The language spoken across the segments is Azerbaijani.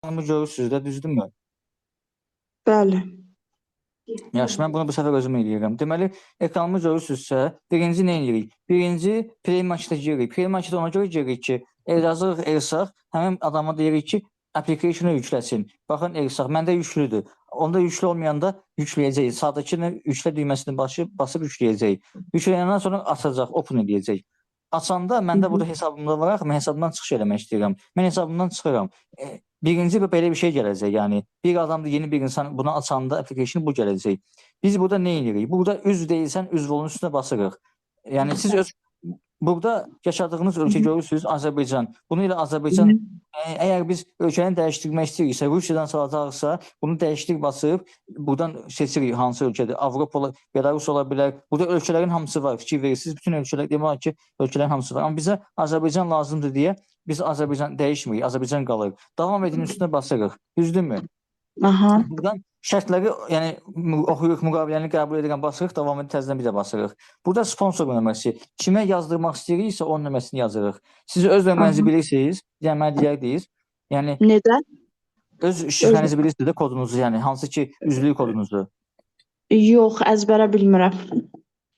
Ekranımı görürsünüz də, düzdürmü? Bəli. Yaxşı, mən bunu bu səfər özüm eləyirəm. Deməli, ekranımı görürsünüzsə, birinci nə edirik? Birinci Play Market-ə giririk. Play Market-ə ona görə giririk ki, yazırıq Elsaq, həmin adama deyirik ki, application-ı yükləsin. Baxın Elsaq, məndə yüklüdür. Onda yüklü olmayanda yükləyəcəyik. Sağdakını yüklə düyməsini basıb yükləyəcəyik. Yükləyəndən sonra açacaq, open eləyəcək. Açanda məndə burada hesabımda var, axı mən hesabımdan çıxış eləmək istəyirəm. Mən hesabımdan çıxıram. Birinci belə bir şey gələcək. Yəni bir adamda yeni bir insan bunu açanda application bu gələcək. Biz burada nə edirik? Burada üzv deyilsən, üzv olun üstünə basırıq. Yəni siz öz burada yaşadığınız ölkə görürsünüz, Azərbaycan. Bunu ilə Azərbaycan əgər biz ölkəni dəyişdirmək istəyiriksə, Rusiyadan salacaqsa, bunu dəyişdir basıb buradan seçirik hansı ölkədir. Avropa, Belarus ola bilər. Burada ölkələrin hamısı var. Fikir verirsiniz, bütün ölkələr demək olar ki, ölkələrin hamısı var. Amma bizə Azərbaycan lazımdır deyə biz Azərbaycan dəyişmirik, Azərbaycan qalır. Davam edin üstünə basırıq. Düzdürmü? Aha. Buradan şərtləri, yəni oxuyuruq, müqaviləni qəbul edirəm, basırıq, davam edib təzədən bir də basırıq. Burada sponsor nömrəsi. Kimə yazdırmaq istəyiriksə, onun nömrəsini yazırıq. Siz öz nömrənizi bilirsiniz, yəni mənə deyərdiniz. Yəni Necə? Öz şifrənizi bilirsiniz də, kodunuzu, yəni hansı ki üzvlük kodunuzu. Yox, əzbərə bilmirəm.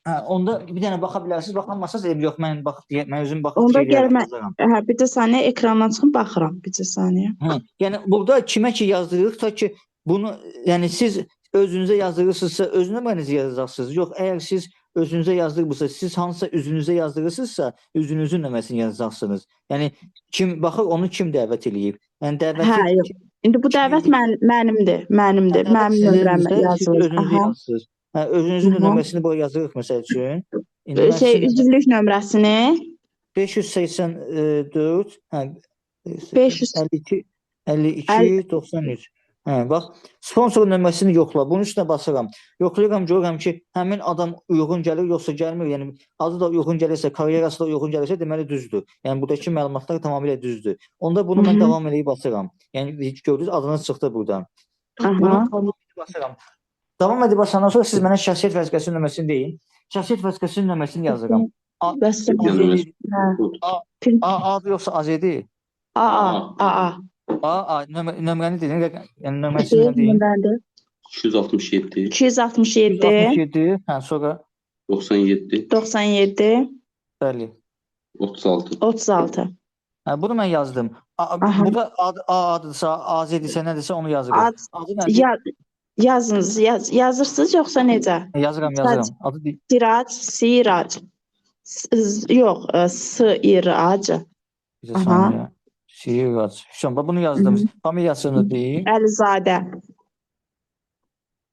Hə, onda bir dənə baxa bilərsiniz. Baxamazsınız, eybi yox. Mən baxıb deyə, mən özüm baxıb Onda şey deyərəm, gəl mən yazaram. Hə, bir də saniyə ekrandan çıxım baxıram. Bir də saniyə. Hə, yəni burada kimə ki yazdırırıq, ta ki bunu, yəni siz özünüzə yazdırırsınızsa, öz nömrənizi yazacaqsınız. Yox, əgər siz özünüzə yazdırmırsınızsa, siz hansısa üzünüzə yazdırırsınızsa, üzünüzün nömrəsini yazacaqsınız. Yəni kim baxır, onu kim dəvət eləyib? Yəni dəvəti Hə, yox. İndi bu kim dəvət eləyib? Mənimdir, mənimdir. Dəvət Mənim nömrəm sizindirsə, siz yazılır. özünüzü yazırsınız. Hə, özünüzün nömrəsini buraya yazırıq məsəl üçün. İndi mən Şey, sizin üzvlük nömrəsini 584, hə, 500 52 52 93. Hə, bax, sponsor nömrəsini yoxla. Bunun üstünə basıram. Yoxlayıram, görürəm ki, həmin adam uyğun gəlir, yoxsa gəlmir. Yəni adı da uyğun gəlirsə, karyerası da uyğun gəlirsə, deməli düzdür. Yəni buradakı məlumatlar tamamilə düzdür. Onda bunu mən davam eləyib basıram. Yəni gördünüz, adınız çıxdı buradan. Bunu davam edib basıram. Davam edib basandan sonra siz mənə şəxsiyyət vəsiqəsinin nömrəsini deyin. Şəxsiyyət vəsiqəsinin nömrəsini yazıram. A, Bəs AZ, hə. A, A yoxsa AZ-dir? A, A, A, A. A, A, nömrəni deyin, yəni nömrəsini deyin. Nömrədir. 267, 267 267, hə, sonra 97, 97 bəli. 36. 36. Hə, bunu mən yazdım. A, burada ad, A adıdırsa, AZ-dirsə, nədirsə onu yazırıq. Ad, Adı nədir? ya, yazınız, yazırsınız yoxsa necə? Yazıram, yazıram. Adı Sirac, Sirac. Yox, S İrac. Bir saniyə. Sirac. Hüseyn, bax bunu yazdım. Familiyasını deyim. Əlizadə.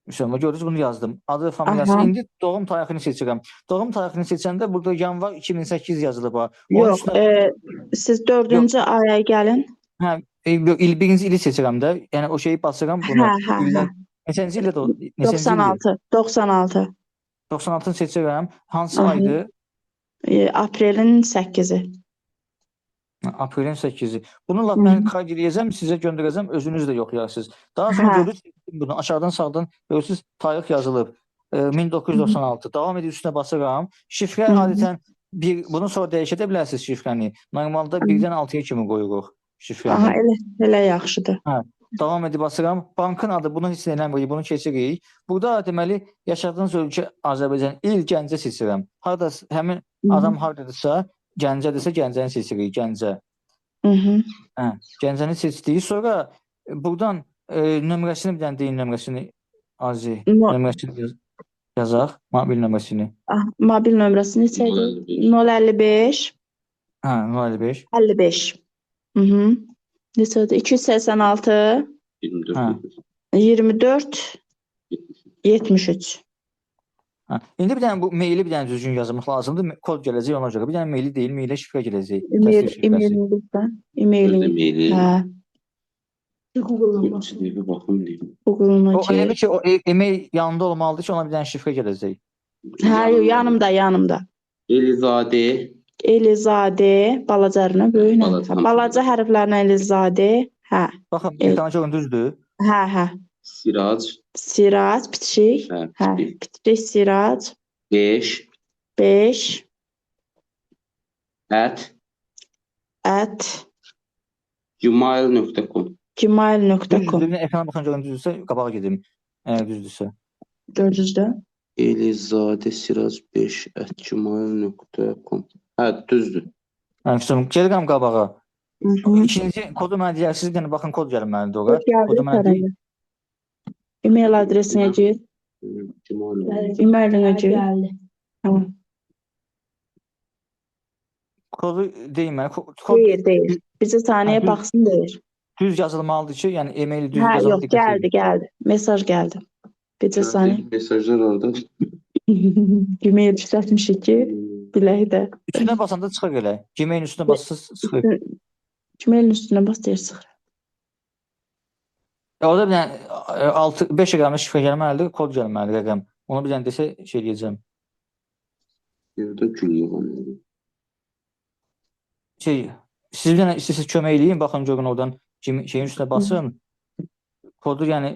Hüseyn, bax gördünüz, bunu yazdım. Adı, familiyası. İndi doğum tarixini seçirəm. Doğum tarixini seçəndə burada yanvar 2008 yazılıb ha. Onun Yox, üstünə siz dördüncü aya gəlin. Hə, yox, il, birinci ili seçirəm də. Yəni o şeyi basıram bunu. Hə, hə, hə. İllər. Neçənci ildə neçənci ildir? 96, 96. 96-nı seçirəm. Hansı aydır? Aprelin 8-i. Aprelin 8-i. Bunu lap mən kayd eləyəcəm, sizə göndərəcəm, özünüz də yoxlayarsınız. Daha sonra görürsünüz bunu aşağıdan sağdan görürsünüz, tarix yazılıb. 1996. Davam edib üstünə basıram. Şifrə adətən bir, bunu sonra dəyişə də bilərsiniz şifrəni. Normalda 1-dən 6-ya kimi qoyuruq şifrəni. Aha, elə yaxşıdır. Hə, davam edib basıram. Bankın adı, bunu heç nə eləmirik, bunu keçirik. Burada deməli yaşadığınız ölkə Azərbaycan, il Gəncə seçirəm. Harda həmin adam hardadırsa, Gəncədirsə Gəncəni seçirik, Gəncə. Hə, Gəncəni seçdik. Sonra buradan nömrəsini bir dənə deyin, nömrəsini Azi, nömrəsini yazaq, mobil nömrəsini. Ah, mobil nömrəsi neçə idi? 055 Hə, 055. 55. Neçədir? 286 24. 24 73. Hə. İndi bir dənə bu maili bir dənə düzgün yazmaq lazımdır. Kod gələcək ona görə. Bir dənə maili deyil, mailə şifrə gələcək. E-mail, Təsdiq şifrəsi. e-mailini lütfən. E-mailini. E-maili. Hə. Google'dan bir baxım deyim. Google-una O elə gir. bil ki, o e-mail yanında olmalıdır ki, ona bir dənə şifrə gələcək. Hə, yox, yanımda, yanımda. Elizadə. Elizadə, balaca hərflə, böyük nə? Balaca. Balaca hərflərlə Elizadə. Hə. Baxın, ekrana görün, düzdür. Hə, hə. Sirac. Sirac, bitişik. Hə, Hə, bitişik Sirac. 5. 5. At. At. gmail.com. gmail.com. Düzdür, bir ekrana baxın görün düzdürsə qabağa gedim. Əgər düzdürsə. Gördünüz də? Elizadə Sirac 5 @gmail.com. Hə, düzdür. Hə, vəssalam. Gəlirəm qabağa. Hı-hı. İkinci kodu mənə deyərsiniz, yəni baxın kod gəlməlidir ora. Kod gəldi, Kodu mənə deyin. tərəfə. E-mail adresinə gir. Gmail. E-mailinə gir. Gəldi. Hə. Kodu deyin mənə. Kod Deyir, deyir. Bizə saniyə Hə, düz- baxsın deyir. düz yazılmalıdır ki, yəni e-maili düz Hə, yazılmalı. yox, gəldi, gəldi. Mesaj gəldi. Bircə saniyə. Mesajlar orada. Gmail işlətmişik ki, bilək də. Üstünə basanda çıxır elə. Gmail üstünə bassız çıxır. Gmailin üstünə bas deyir çıxır. Orada bir dənə 6 5 rəqəmli şifrə gəlməlidir, kod gəlməlidir rəqəm. Onu bir dənə desə şey eləyəcəm. Evdə gül yığan. Şey, siz bir dənə istəsiniz kömək eləyin, baxın görün oradan şeyin üstünə basın. Kodu yəni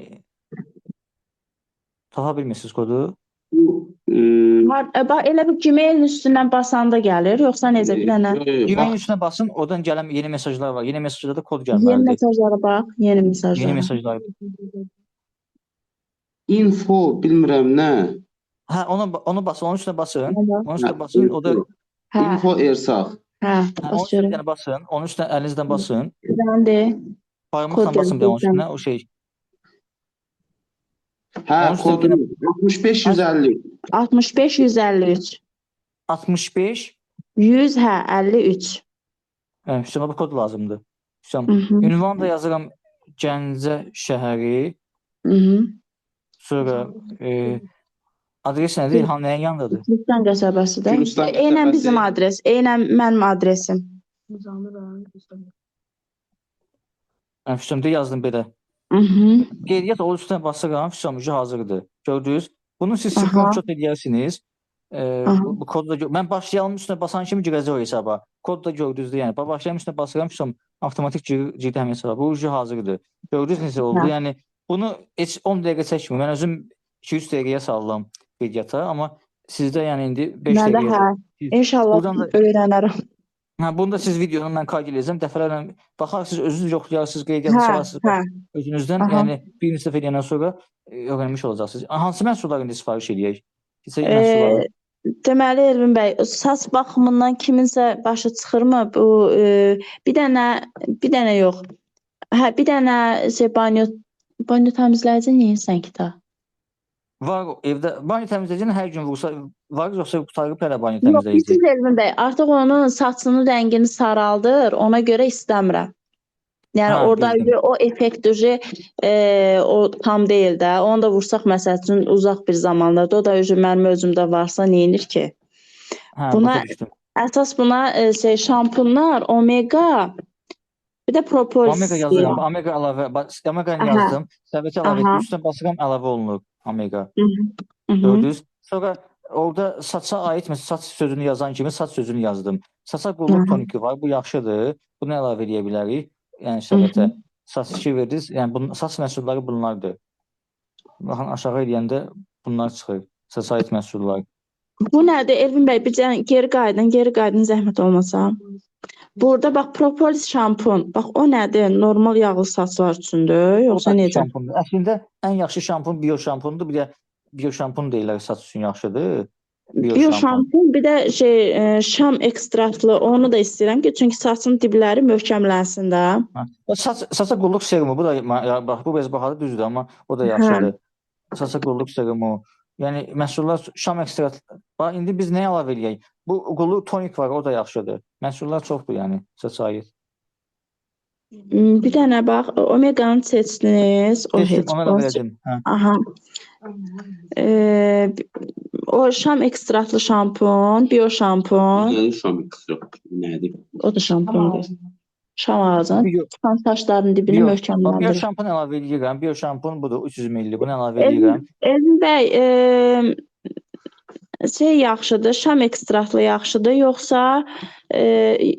tapa bilmirsiniz kodu. Bu, Bax, elə bir Gmailin üstündən basanda gəlir, yoxsa necə bir dənə? Yox, yox, Gmailin bax, üstünə basın, oradan gələn yeni mesajlar var. Yeni mesajlarda kod Yeni gəlməlidir. mesajlara bax, yeni Yeni mesajlara. mesajlar. Info bilmirəm nə. Hə, onu basın, onun üstünə basın. Ona Onun üstünə Hə, basın, o da info. Hə, Info Ersaq. hə, hə, onun bas üstünə bir görüm. dənə basın, onun üstünə əlinizlə basın. Mən də Barmaqla kod basın bir dənə onun gəldi. üstünə, o şey. Hə, Onun üstünə bir kodu dənə 65 150. 65 153. 65 100 hə 53. hə, Hüsama bu kod lazımdır. Hüsam. Mhm. Ünvan da yazıram Gəncə şəhəri. Mhm. Sonra adres nədir? İlham nəyin yanındadır? Gülüstan qəsəbəsidir. Gülüstan Eynən qəsəbəsi. bizim adres, eynən mənim adresim. Hə, Hüsam də yazdım belə. Mhm. Qeydiyyat o üstünə basıram, Hüsam ucu hazırdır. Gördünüz? Bunu siz Aha. screenshot eləyərsiniz. Aha. Bu kodu da mən başlayalım üstünə basan kimi girəcək o hesaba. Kod da gördünüz də, yəni. Bax, başlayalım üstünə basıram, Hüsam avtomatik girdi həmin hesaba. Bu ucu hazırdır. Gördünüz necə oldu? Hə. Yəni bunu heç 10 dəqiqə çəkmir. Mən özüm 2-3 dəqiqəyə saldım qeydiyyata, amma sizdə yəni indi 5 Məndə dəqiqəyə hə. İnşallah Buradan da öyrənərəm. Hə, bunu da siz videonu mən kayд eləyəcəm. Dəfələrlə baxarsınız, özünüz yoxlayarsınız, qeydiyyatı Hə, salarsınız hə. özünüzdən. Aha. Yəni bir neçə dəfə eləyəndən sonra öyrənmiş olacaqsınız. Hansı məhsulları indi sifariş eləyək? Keçək məhsulları. Deməli Elvin bəy, saç baxımından kiminsə başı çıxırmı? Bu bir dənə, bir dənə yox. Hə, bir dənə şey banyo təmizləyici neyinsən ki ta? Var evdə banyo təmizləyicini hər gün vursa var, yoxsa qurtarıb hələ banyo Yox, təmizləyici? bilirsiniz Elvin bəy, artıq onun saçının rəngini saraldır, ona görə istəmirəm. Yəni Ha, orada bildim. o effekt o tam deyil də. Onu da vursaq məsəl üçün uzaq bir zamanlarda, o da mənim özümdə varsa neyinir ki? Hə, Buna başa düşdüm. əsas buna şey şampunlar, omega, bir də propolis Omega yazıram. istəyirəm. Omega əlavə, omega-ni Aha. yazdım. Səbətə əlavə Aha. etdim. Üstünə basıram, əlavə olunur omega. Hı-hı. Gördünüz? Sonra orada saça aid məsələn saç sözünü yazan kimi saç sözünü yazdım. Saça qulluq Hı-hı. toniki var. Bu yaxşıdır. Bunu əlavə eləyə bilərik. Yəni səbətə saç fikir verdiniz. Yəni bunun saç məhsulları bunlardır. Baxın aşağı eləyəndə bunlar çıxır. Saça aid məhsullar. Bu nədir Elvin bəy? Bir dənə geri qayıdın, geri qayıdın zəhmət olmasa. Burada bax propolis şampun. Bax o nədir? Normal yağlı saçlar üçündür, O yoxsa da necə? şampundur. Əslində ən yaxşı şampun bio şampundur. Bir də bio şampun deyirlər saç üçün yaxşıdır. Bio Bio şampun. şampun, bir də şey şam ekstraktlı, onu da istəyirəm ki, çünki saçın dibləri möhkəmlənsin də. Hə. O saça qulluq serumu bu da ya, bax bu biraz bahalı düzdür, amma o da Hə. yaxşıdır. Saça qulluq serumu. Yəni məhsullar şam ekstrakt. Bax indi biz nə əlavə eləyək? Bu qulluq tonik var, o da yaxşıdır. Məhsullar çoxdur yəni saça aid. Bir dənə bax, omeqanı seçdiniz, o Seçdim, heç. onu əlavə elədim. Hə. Aha. O şam ekstraktlı şampun, bio şampun, Nədir şam ekstrakt? Nədir? o da şampundur. Şam ağacının Bio, çıxan saçların dibini bio, bax, bio möhkəmləndirir. şampun əlavə eləyirəm. Bio şampun budur 300 ml. Bunu əlavə Elvin, eləyirəm. Elvin bəy, şey yaxşıdır, şam ekstraktlı yaxşıdır, yoxsa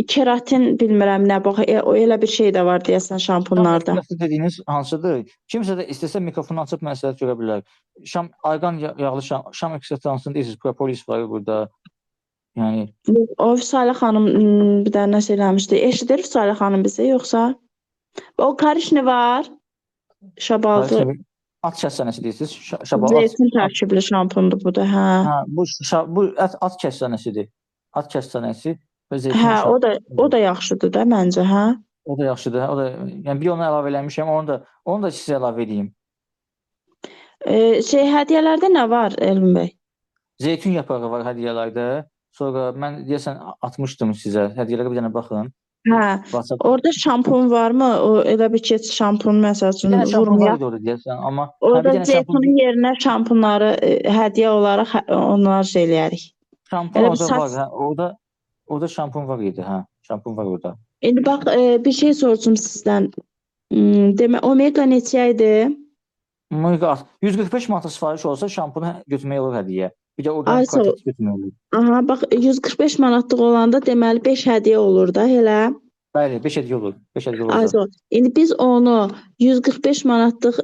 keratin bilmirəm nə bax, o elə bir şey də var deyəsən Şam şampunlarda. ekstraktı dediyiniz hansıdır? Kimsə də istəsə mikrofonu açıb məsləhət görə bilər. Şam arqan yağlı şam ekstraktı hansını deyirsiniz? Propolis var burada. Yəni O Vüsalə xanım bir dənə nəsə eləmişdi. Eşidir Vüsalə xanım bizi yoxsa? O karışni var. Şabaldı. Karışni at kəstanəsi deyirsiniz. Şabal at. Zeytin tərkibli şampundur bu da, hə. Hə, bu at kəstanəsidir. At kəstanəsi və zeytin Hə, o da yaxşıdır da məncə, hə. O da yaxşıdır. O da, yəni bir onu əlavə eləmişəm, onu da sizə əlavə edeyim. Şey hədiyyələrdə nə var Elvin bəy? Zeytun yaprağı var hədiyyələrdə. Sonra mən deyəsən atmışdım sizə. Hədiyyələrə bir dənə baxın. Hə, WhatsApp. Orada şampun varmı? O elə bir ki, şampun məsəl Bir üçün dənə şampun var vurmaya. idi orada deyəsən, amma hə, bir Orada dənə şampun zeytunun yerinə şampunları hədiyyə olaraq onları şey eləyərik. Şampun Elə bir orada saç var, hə, orada şampun var idi, hə. Şampun var orada. İndi bax bir şey soruşum sizdən. Demə omega neçə idi? Omega 145 manata sifariş olsa şampunu götürmək olur hədiyyə. Bir də oradan Ay sağ ol. protek götürmək olur. Aha, bax 145 manatlıq olanda deməli 5 hədiyyə olur da, elə. Bəli, 5 hədiyyə olur. 5 hədiyyə Ay olacaq. sağ ol. İndi biz onu 145 manatlıq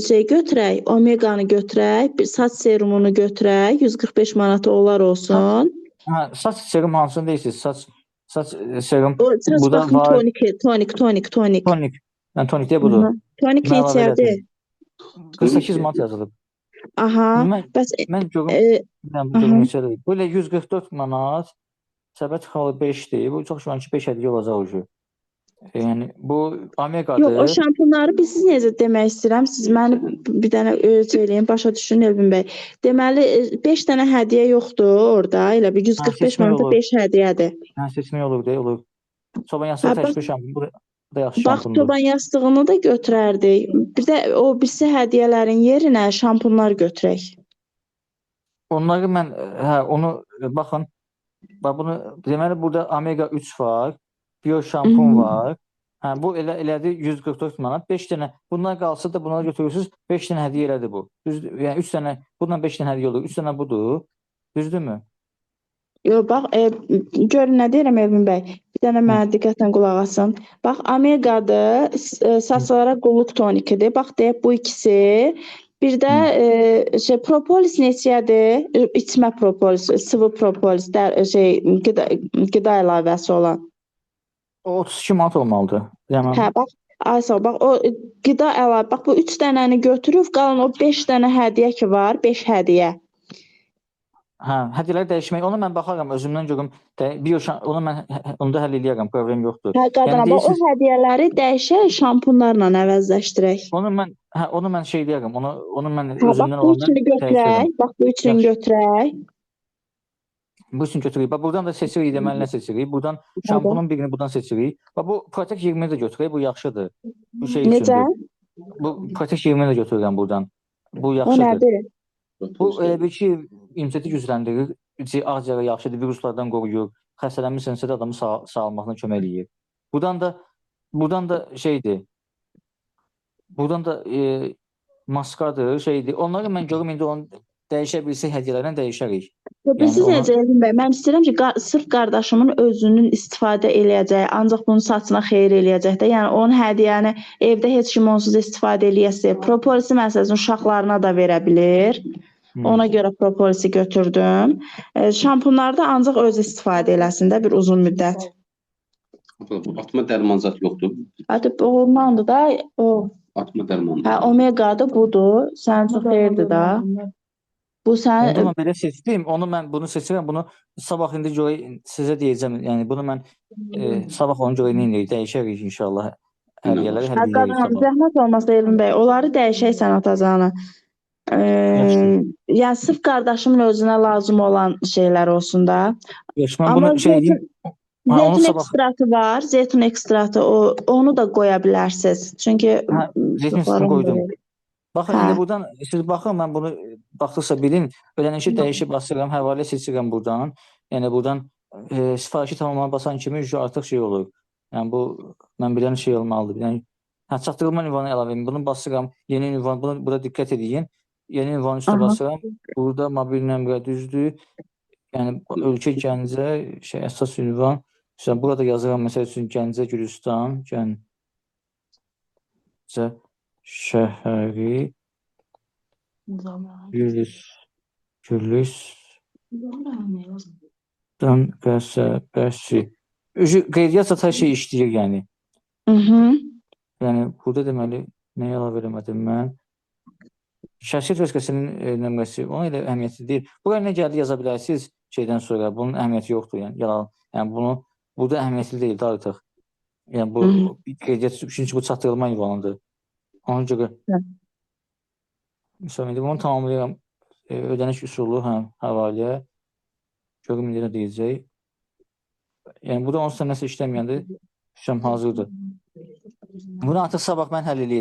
şey götürək, omeqanı götürək, bir saç serumunu götürək, 145 manata onlar olsun. Hə, saç serum hansını deyirsiniz? Saç serum O saç burada baxım var. tonik, tonik, tonik, tonik. Tonik. Yəni tonik deyə budur. Aha. Tonik Mən əlavə neçədir? elədim. 48 manat yazılıb. Aha. Mən Bəs mən görüm, mən aha. görüm neçədir. Bu elə 144 manat. Səbət xalı 5-dir. Bu çox güman ki 5 hədiyyə olacaq ucu. Yəni bu Yox, o omeqadır. şampunları biz siz necə demək istəyirəm, siz məni bir dənə şey eləyin, başa düşün Elvin bəy. Deməli 5 dənə hədiyyə yoxdur orada, elə bir Hə, 145 seçmək manata olur. 5 hədiyyədir. Hə, seçmək olur, deyə olur. Çoban yastığı Hə, bax, təşbih şampun. Bu da yaxşı bax şampundur. çoban yastığını da götürərdik. Bir də o birisi hədiyyələrin yerinə şampunlar götürək. Onları mən hə, onu baxın. Bax bunu deməli burada omega 3 var, bio şampun var. Hə, bu elə elədi 144 manat. 5 dənə bunlar qalsa da bunları götürürsüz. 5 dənə hədiyyə elədi bu. Düzdür? Yəni 3 dənə bundan 5 dənə hədiyyə olur. 3 dənə budur. Düzdürmü? Yox, bax, görün nə deyirəm Elvin bəy. Bir dənə Hı. mənə diqqətlə qulaq asın. Bax, omeqadır, saçlara qulluq tonikidir. Bax, deyək bu ikisi. Bir də şey propolis neçədir? İçmə propolis, sıvı propolis, şey qida əlavəsi olan. O 32 manat olmalıdır. Yəni Hə, bax, ay sağ ol, bax o qida əlavə, bax bu 3 dənəni götürüb qalan o 5 dənə hədiyyə ki var, 5 hədiyyə. Hə, hədiyyələri dəyişmək, onu mən baxaram özümdən görüm. Bio onu mən onu da həll eləyərəm, problem yoxdur. Hə, Yəni qadına, bax o deyirsiniz, hədiyyələri dəyişək, şampunlarla əvəzləşdirək. Onu mən şey eləyərəm. Onu mən Hə, bax özümdən bu olanı üçünü dəyişərəm. götürək, bax bu üçünü Yaxşı. götürək. Bu üçün götürürük. Bax buradan da seçirik, deməli nə seçirik? Buradan Nədir? şampunun birini buradan seçirik. Bax bu Protek 20-ni də götürək, bu yaxşıdır. Bu şey Necə? üçündür. Bu Protek 20-ni də götürürəm buradan. Bu O yaxşıdır. nədir? Bu elə bir ki, immuniteti gücləndirir, ağciyərə yaxşıdır, viruslardan qoruyur. Xəstələnmisənsə də adamı sağalmağına kömək eləyir. Buradan da şeydir. Buradan da maskadır, şeydir. Onları mən görüm indi onu dəyişə bilsək hədiyyələrlə dəyişərik. Yox, Yəni bilirsiniz ona necə Elvin bəy, mən istəyirəm ki, sırf qardaşımın özünün istifadə eləyəcəyi, ancaq bunun saçına xeyir eləyəcək də. Yəni onun hədiyyəni evdə heç kim onsuz istifadə eləyəsi. Propolisi məsəl üçün uşaqlarına da verə bilir. Ona görə propolisi götürdüm. Şampunlarda ancaq özü istifadə eləsin də bir uzun müddət. Bu atma dərman zat yoxdur. Hadi bu ondandır da o. Atma dərmanı. Hə, omeqadır, budur. Sənin üçün xeyirdir də. Bu Onu sən mən belə seçdim. Onu mən bunu seçirəm. Bunu sabah indi görək sizə deyəcəm. Yəni bunu mən sabah onu görək nə edirik, dəyişərik inşallah. Hədiyyələri Hə, həll edirik qadınım, sabah. zəhmət olmasa Elvin bəy, onları dəyişək sən atacanı. Yaxşı. Yəni sırf qardaşımın özünə lazım olan şeylər olsun da. Yaxşı, mən Amma bunu şey zeytin, edeyim. Ha, onu zeytin sabah ekstratı var. Zeytin ekstratı onu da qoya bilərsiniz. Çünki hə, zeytin çoxları ekstratını onu qoydum. verir. Baxın Hə. indi buradan siz baxın mən bunu baxdıqsa bilin. Ödənişi dəyişib basıram, həvalə seçirəm buradan. Yəni buradan sifarişi tamamlama basan kimi artıq şey olur. Yəni bu mən bilən şey olmalıdır. Yəni hə, çatdırılma ünvanı əlavə edin. Bunu basıram. Yeni ünvan, bunu burada diqqət edin. Yeni ünvanın üstünə basıram. Burada mobil nömrə düzdür. Yəni ölkə Gəncə, şey əsas ünvan. Məsələn, burada yazıram məsəl üçün Gəncə Gülüstan, Gəncə şəhəri Gülüstan qəsəbəsi. Üzü qeydiyyat zat hər şey işləyir yəni. Mhm. Yəni burada deməli nəyi əlavə eləmədim mən? Şəxsiyyət vəsiqəsinin nömrəsi ona elə əhəmiyyətli deyil. Bura nə gəldi yaza bilərsiniz şeydən sonra. Bunun əhəmiyyəti yoxdur. Yəni yalan. Yəni bunu burada əhəmiyyətli deyil də artıq. Yəni bu qeydiyyat çünki bu çatdırılma ünvanıdır. Ona görə Hə. Məsələn, indi bunu tamamlayıram. Ödəniş üsulu, hə, həvalə. Görüm indi nə deyəcək. Yəni burada onsuz da nəsə işləməyəndə işləm hazırdır. Bunu artıq sabah mən həll eləyəcəm.